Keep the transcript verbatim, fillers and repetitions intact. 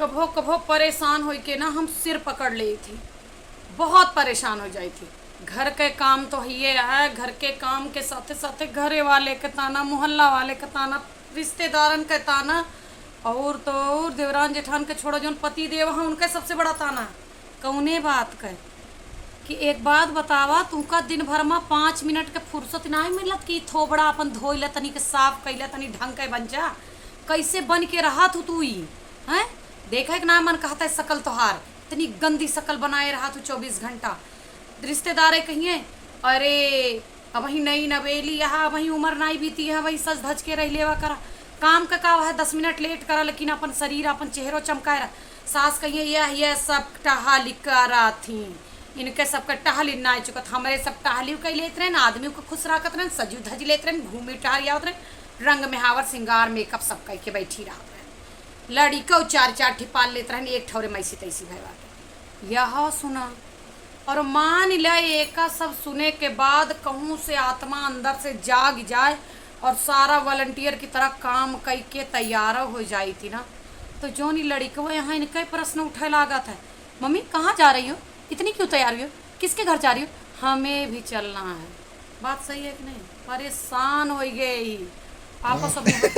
कभो कभो परेशान होई के ना हम सिर पकड़ लेई थी, बहुत परेशान हो जाई थी। घर के काम तो हइये है, घर के काम के साथे साथे घरे वाले के ताना, मोहल्ला वाले के ताना, रिश्तेदारन के ताना, और तो और देवरान जेठान के छोड़ो, जौन पति देव है उनके सबसे बड़ा ताना। कौने बात के कि एक बात बतावा, तुमका दिन भर में पाँच मिनट के फुर्सत नाहीं मिलत कि थोबड़ा अपन धोई ले, तनी के साफ कइले, तनी ढंग के बन जा। कैसे बन के रहत हू तू ई, हैं? देखे के ना मन कहता है सकल तोहार, इतनी गंदी सकल बनाए रहत हू चौबीस घंटा। रिश्तेदारे कहिए, "अरे, अबहीं नई नवेली यहाँ, अबहीं उमर नाई बीती है, वही सज धज के रह लेवा करा। काम का का है, दस मिनट लेट करा, लेकिन अपन शरीर, अपन चेहरो चमकाए रहा।" सास कहिए, "यह, यह सब टहल करा थी, इनके सबके टहल नाई चुकत, हमरे सब टहली कई लेत रहे, आदमी को खुश रखत रहे, सजू धज लेत रहे, घूमी टहरी आवत रहे, रंग में हावर, श्रृंगार, मेकअप सब कई के बैठी रहत रहे।" लड़िकौ चार चार ठे पाल लेत रहन, एक ठौरे मैसी तैसी भय बाटे। यह सुना, और मान ले, एका सब सुने के बाद कहूँ से आत्मा अंदर से जाग जाए और सारा वॉलंटियर की तरह काम कई के तैयार हो जाई थी ना, तो जौन ई लड़िकवा यहाँ इनका ही प्रश्न उठे लागत है, "मम्मी, कहाँ जा रही हो? इतनी क्यों तैयार हुई हो? किसके घर जा रही हो?" "हमें भी चलना है।" बात सही है कि नहीं? परेशान हो गए ही आपस में।